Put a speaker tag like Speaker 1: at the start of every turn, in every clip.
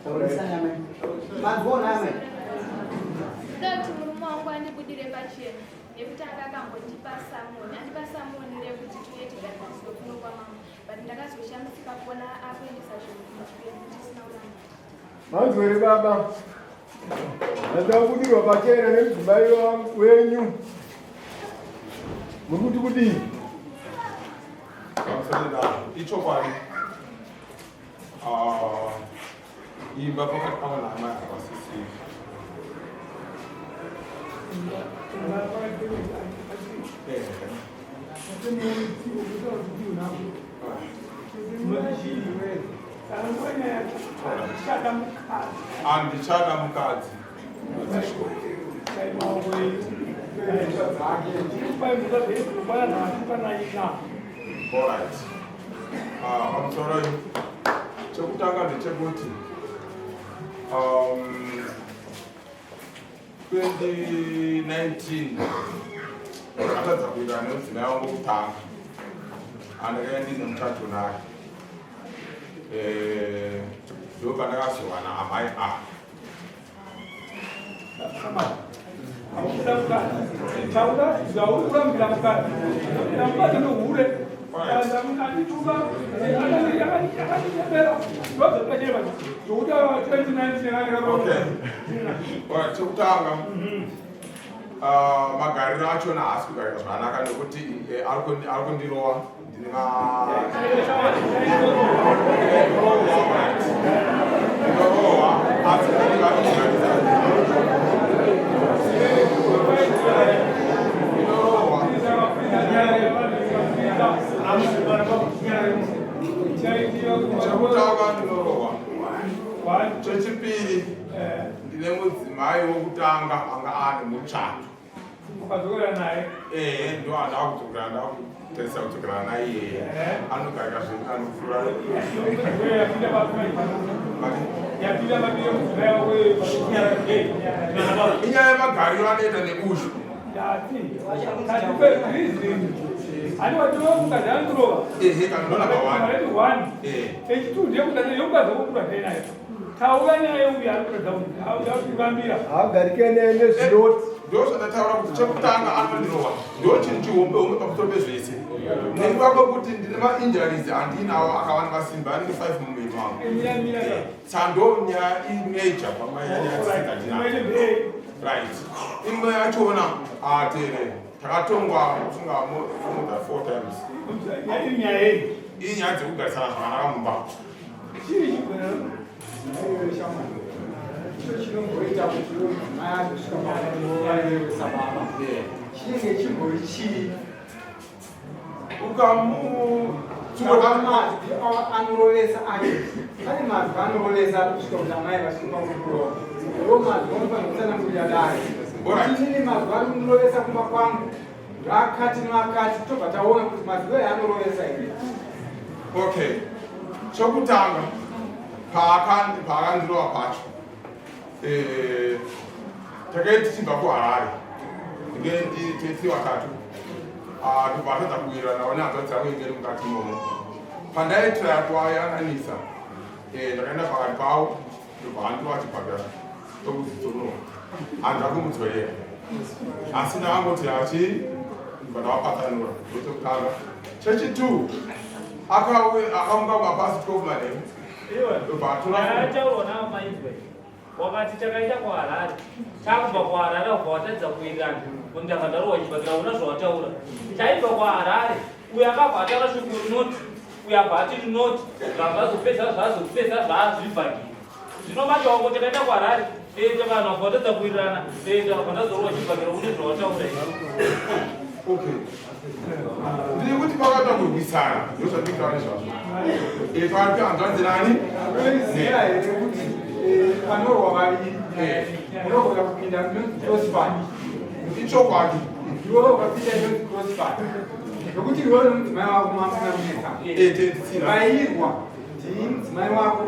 Speaker 1: Ndoti murume wangu andibudire pachena nekuti anga akangondipa samoni, andipa samoni rekuti tiuye tigadziriswe kuno kwamambo, but ndakazoshamisika kuona akuendesa zvinhu kuchipembu tisina kuramba.
Speaker 2: Manzwa here baba? Ndakubudirwa pachena nemudzimai wenyu. Muri kuti kudii?
Speaker 3: Ichokwadi. Ah, imba pakati pangu naamai hapasisiri. Handichada mukadzi. Alright. Ah, pamusoro chekutanga ndechekuti 2019 ndakatadza kuita nemudzimai wangu kutanga andakanga ndine muchato naye. Eh, ndopandakazowana amai ava.
Speaker 4: Taura zvauri kurambira mukadzi. Mukadzi nohure. Andituka akanditembera. Ndozvakachema. Zvokuti 2019
Speaker 3: Okay. Alright, chekutanga ah, magariro achona haasi kugarika zvakanaka nekuti eh, ari kundirowa. Chekutanga ndinorohwa, chechipiri ndine mudzimai wokutanga anga ane muchato.
Speaker 4: Ukadzokera naye?
Speaker 3: Eh, ndo anda kudzokera, nda kutarisa kudzokera naye. Anogarika zviri anopfuura.
Speaker 4: Yapinda mabiro mudzimai wako.
Speaker 3: Inyaya yemagariro anoita neuzhu.
Speaker 4: Ndati. Katipe reason. Ani watiwa mukadzi andirova.
Speaker 3: Ehe, kana ndo number 1.
Speaker 4: 1. Eh. Echitu ndiye mukadzi yomukadzi wokura naye. Taura nyaya yeuyu ari kuratidza kuti autivambira.
Speaker 2: Haagarike nezvinoti.
Speaker 3: Ndo zvandataura kuti chekutanga anondirova ndo chinhu chihombe hombe pamusoro pezvese nekuva kwekuti ndine mainjuries andiinawo akawanda masimba anenge 5 mumuviri mangu. Sando nyaya imajor pamanyaya. Right, imwe yachona atere takatongwa kufunga more than 4 times. Inyaya dzekugarisana zvakanaka mumba.
Speaker 5: Icho chinomboita kuti mudzimai azosvika pakurovareresa baba chinenge chimbori chii?
Speaker 3: Ukamutsura
Speaker 5: mazwi anorovesa acho, pane mazwi anorovesa kusvika kuti amai vasvike pakukurova. Ndo mazwi anofanira kutsanangurira dare kuti inini mazwi ari kundirovesa kumba kwangu Akati noakati, tobva taona kuti mazwi ayo anorovesa here.
Speaker 3: Okay, chokutanga paakandirova pacho, eh, takai tichibva kuHarare tese vatatu, ah, tobva atadza kuwirirana one hanzvadzi dzangu ingeri mukati imomo. Pandaitraya kuvayananisa, eh, ndakaenda pakati pavo ndobva andova chibhakera tokuzitonora handina kumudzorera asi ndakangoti achi ndibva ndavapatsanura. Ndochekutanga. Chechitwo, akamuka kumapasi 12 manheru ndobva atora.
Speaker 6: Taurwa navo mainzwe wakati takaenda kuHarare, takubva kuHarare ubva watadza kuwirirana kuti ndanga ndarohwa chibhakera. Una zvawataura, taibva kuHarare, uyo akabva ataura shoko rinoti, uyo abva ati rinoti zvazvazopedza zvazopedza zvaazvibhakira. Zvino manje wango takaenda kuHarare, ende vanhu vabva vatadza kuwirirana, ende vabva ndazorohwa chibhakera. Une zvawataura izvi.
Speaker 3: Okay, ndiri kuti pakaita kurwisana, ndozvandikutaura nezvazvo. Eh, pakati pehanzvadzi nani.
Speaker 5: Unoziva here kuti eh, panorwa vaviri munogona kupinda inonzi crossfire?
Speaker 3: Ichokwadi.
Speaker 5: Iwe ukapinda inonzi crossfire nokuti iwewe nomudzimai wako mamusina kunetsa.
Speaker 3: Eh, tentisina.
Speaker 5: Vairwa ndii mudzimai wako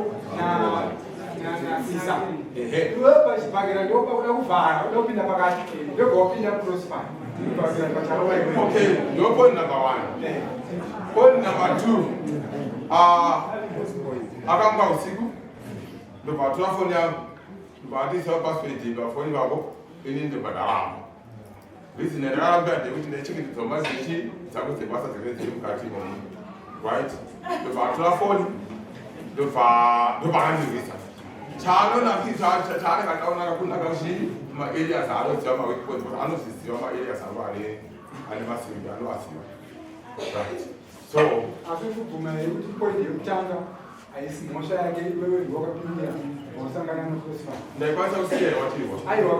Speaker 5: nasisa. Iwewe pachibhakera ndopakuda kuvhara, uda kupinda pakati, ndobva wapinda crossfire. Chibhakera pacharova iwewe.
Speaker 3: Okay, ndo point number 1. Point number 2, ah, akamuka usiku. Ndobva atora foni yangu, ndobva atiisa password pafoni pako, ini ndobva ndaramba. Reason yandakaramba ndeyekuti ndaichengetedza mari dzechi dzangu dzebasa dzinenge dziri mukati imomo. Right? Ndobva atora foni, ndobva ndobva andirwisa. Chaanonakisa chaanenge akaonaka kunaka chii maareas aanoziva maweak points because anozviziva maareas angu ane ane masimbi anoaziva. Right. So
Speaker 5: asi kubvuma here kuti point yekutanga haisi mhosva yake iwewe ndiwe wakapindira wasangana nocrossfire
Speaker 3: ndaikwanisa kusiya watirwa.
Speaker 5: Aiwa,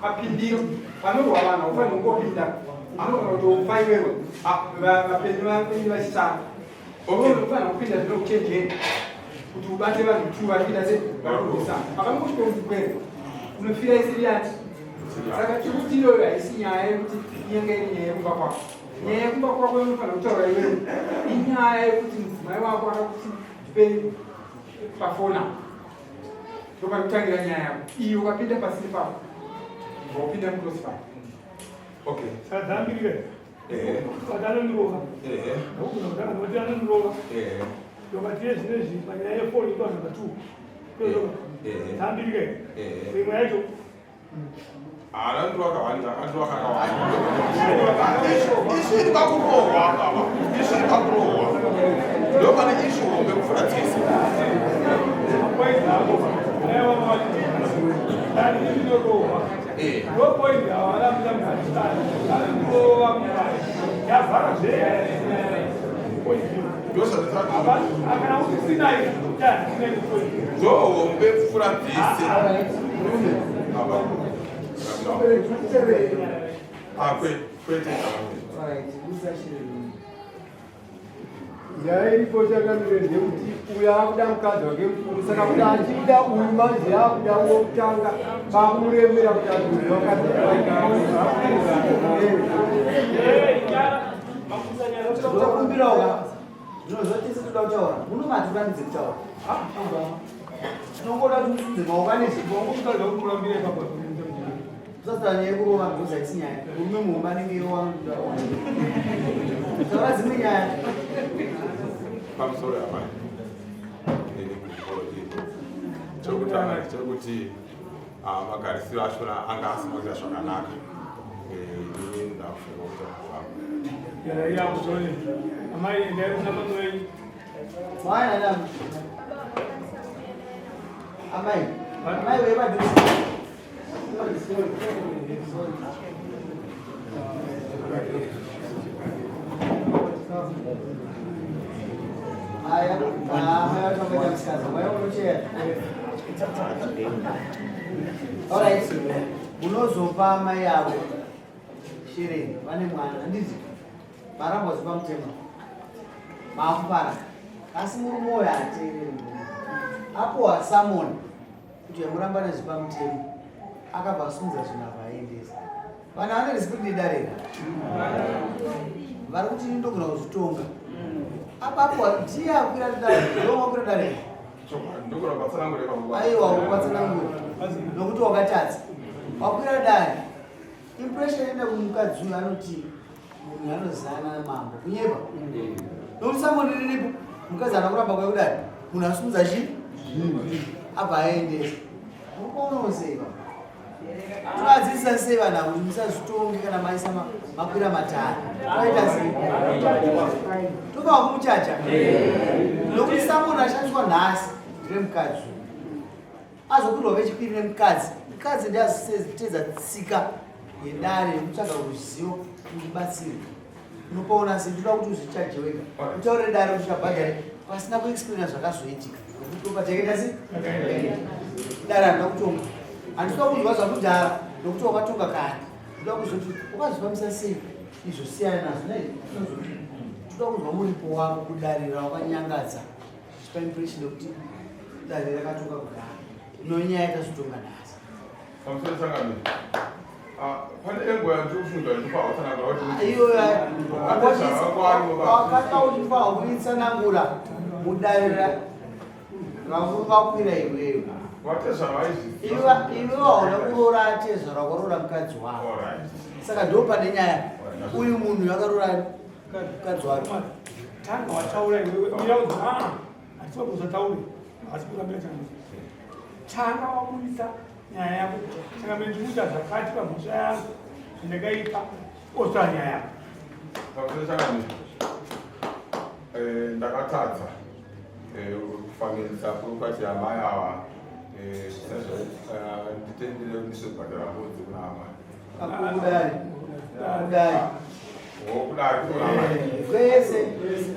Speaker 5: papindiro panorwa vanhu haufaniri kungopinda, unogona kutofa iwewe. Vapenyu vapenyu vachisara. Unofanira kupinda zvinokuchenjera kuti ubate vanhu tu vari kuita se vari kurwisana. Pakangosvika kuti unofira isiri yati. Saka tiri kuti iyoyo haisi nyaya yekuti inenge iri nyaya yekumba kwako. Nyaya yekumba kwako inofanira kutaura iwewe. Inyaya yekuti mudzimai wako akakuti ndipe pafona. Ndopanotangira nyaya yako. Iyi ukapinda pasiri pako, wopinda mucrossfire.
Speaker 3: Okay.
Speaker 4: Saka dzambirire.
Speaker 3: Eh.
Speaker 4: Vatanondirova.
Speaker 3: Eh.
Speaker 4: Ndokugona kutanga nokuti anondirova.
Speaker 3: Eh.
Speaker 4: Ndokatiye zvinezvi panyaya yefoni iko number 2.
Speaker 3: Eh.
Speaker 4: Dzambirire.
Speaker 3: Eh.
Speaker 4: Imwe yacho
Speaker 3: Haana akawanda, akandiro akawanda. Ishu iri pakurohwa baba. Ishu iri pakurohwa. Ndo pane ishu hombe kupfuura dzese. Eh. Ndo hombe kupfuura dzese. Baba. Ah, kwete.
Speaker 2: Nyaya iripo changamire ndeyekuti uyu akuda mukadzi wake mukuru, saka kuti achida uyu manje akuda wokutanga pakuremera kuti azoziva mukadzi wake.
Speaker 7: Ndokumbirawo zvino tese toda kutaura muno matirambidze kutaura, tinongoda kuti musudze maoko ane zviposasara nyaya yekurova because haisi nyaya. Murume muhombe anenge iwo taura dzimwe nyaya.
Speaker 3: Pamusoro apa ndine chekutanga chekuti magarisiro achona anga asina kuita zvakanaka. Inini ndakufunga kuti zvangu.
Speaker 4: Amai, endai kuna baba venyu.
Speaker 7: Mwana nami amai, amai vepadhuze. Sorry, sorry. Aya, amai vacho vakaita musikazwa, mai unocheya. Alright, munozopa amai avo shereni, vane mwana, handiti? Maramba uzipa mutemo, maakupara, asi murume uyo haateereri murume. Apuwa summon kuti yamuramba nezvipa mutemo, akabva asimudza zvinhu abva aendesa. Vanhu vane respect nedarera vari kuti ini ndogona kuzvitonga. Apa apuwa ndiye akwira dare, ndowakwira dare.
Speaker 3: Ndogona kuvatsanangura ipapo.
Speaker 7: Aiwa, ukatsanangura nokuti wakatadza wakwira dare. Impression enda kumukadzi uyu, anoti munhu anozana namambo kunyepa, nokuti summon riripo, mukadzi ana kuramba kwai kudare, munhu asimudza chi abva aendesa. Murikuonawo sei va tovadzidzisa sei vanhu avo kuti musazvitonge kana maisa makwira matare? Toaita sei? Tofanwa kumuchacha nokuti summon ashandiswa nhasi nderemukadzi uyu, azokwirwa vechipiri nemukadzi. Mukadzi ndiazitedza tsika yedare yekutsvaga ruzivo uchibatsirwa. Unopaona sei? Ndoda kuti uzvichaje wega, utaure dare kuti uchabhadhare pasina kuexplaina zvakazoitika, nokuti takaita sei dare handina kutonga, handisida kunzwa zvakudhara nokuti wakatonga kare. Ndoda kuzoti wakazvifambisa sei izvo, siyana nazvo nai. Toda kunzwa muripo wako kudare rawakanyangadza, zvichipa impression yekuti dare rakatonga kudhara, nonyaya yatazotonga nhasi.
Speaker 3: Pamusoro changamire, pane enguva yandiri kufunga ndikupa kutsanangura kuti
Speaker 7: Iyoyo wakanga uchifanwa kuitsanangura mudare raukakwira iwewe.
Speaker 3: Vatezvara vaizviziva.
Speaker 7: Iwe waona kuroora atezvara, wakaroora mukadzi wako. Saka ndo pane nyaya, uyu munhu akaroora mukadzi wake.
Speaker 4: Tanga wataura iwewe, mira kuti hatisiwa kuzataure, asi kurambira changu. Tanga wabudisa nyaya yako. Saka mendikuita zvakati pamhosva yangu zvandakaipa otaura nyaya yako.
Speaker 3: Eh, ndakatadza eh, kufanirisa property yamai ava eh, nditendere kuti ndizobhadhara mbudzi kuna amai.
Speaker 7: Kudai. Kudai.
Speaker 3: Oh, kudai kuna amai.
Speaker 7: Kwese, kwese.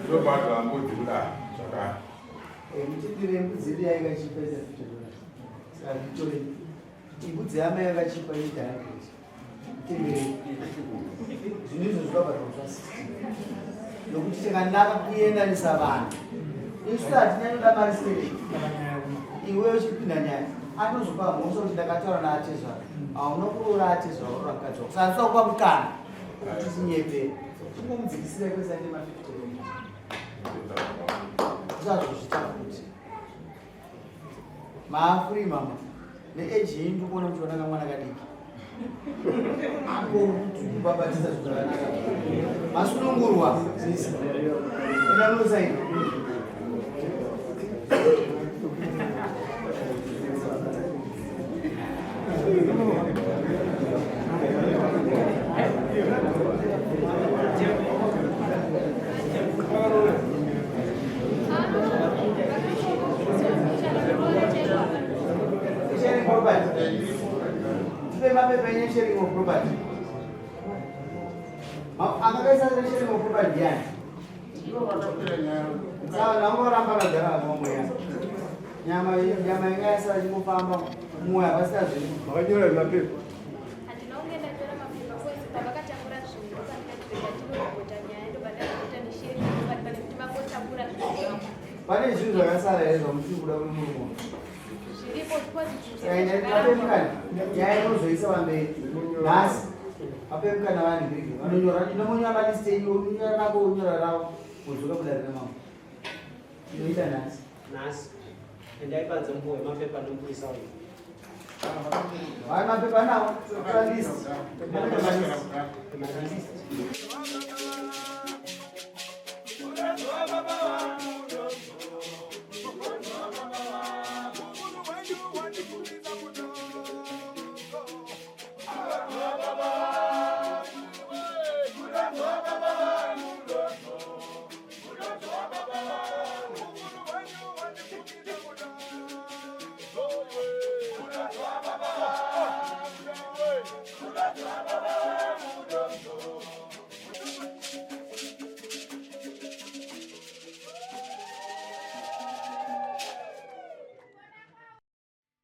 Speaker 3: Ndobhadhara mbudzi kudai zvakare.
Speaker 7: Mutindire mbudzi yedu yaikachipa ita 50 dollars. Saka nditore. Mbudzi yamai yakachipa ita 100. Mutindire. Zvinhu izvo zvakabhadharwa zva 60. Nokuti chakanaka kuendanisa vanhu. Isu hatinyanyoda mari stereki. Iwe uchipinda nyaya anozopa mhosva kuti ndakataura naatezvara. Hauna kuroora atezvara waroora mukadzi wako. Saka ndinoda kupa mukana kuti tinyepere. Tingomudzikisira kwese ane ma 50 dollars. Usazozvita futi. Maafuri mama. Neage yenyu ndikuona muchiona kamwana kadiki. Ako kubabatisa zvakanaka. Masunungurwa sisi. Enda munosaina. Sharing property. Tipe mapepa enye sharing of property. Akakaisa sharing of property ndiani? Sawa, ndangoramba kagara mweya. Nyama nyama inga yasara chingofamba mwoyo hapasina zvinhu.
Speaker 2: Makanyora mapepa.
Speaker 1: Handina kunge ndanyora mapepa kozi pavakatakura zvinhu ndopandikati tinoripota nyaya ndobva ndaripota nesharing property pane kuti vangotakura zvinhu zvangu.
Speaker 7: Pane zvinhu zvakasara here zvamuchiri kuda kune murume?
Speaker 1: Zviripo kozi zvinhu
Speaker 7: Saka vape mukana nyaya inozoisa pamberi nhasi. Vape mukana vanhu ngiriki vanonyora inomonyora malist enyu unyora rako unyora ravo modzoka kudare ramambo. Inoita nhasi.
Speaker 8: Nhasi endai panze mupuwe mapepa nomupurisa uyu.
Speaker 7: Vaya mapepa nawo tora list. Mapepa list.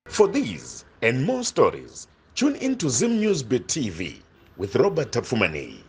Speaker 9: For these and more stories, tune in to Zim News Bit TV with Robert Tafumani.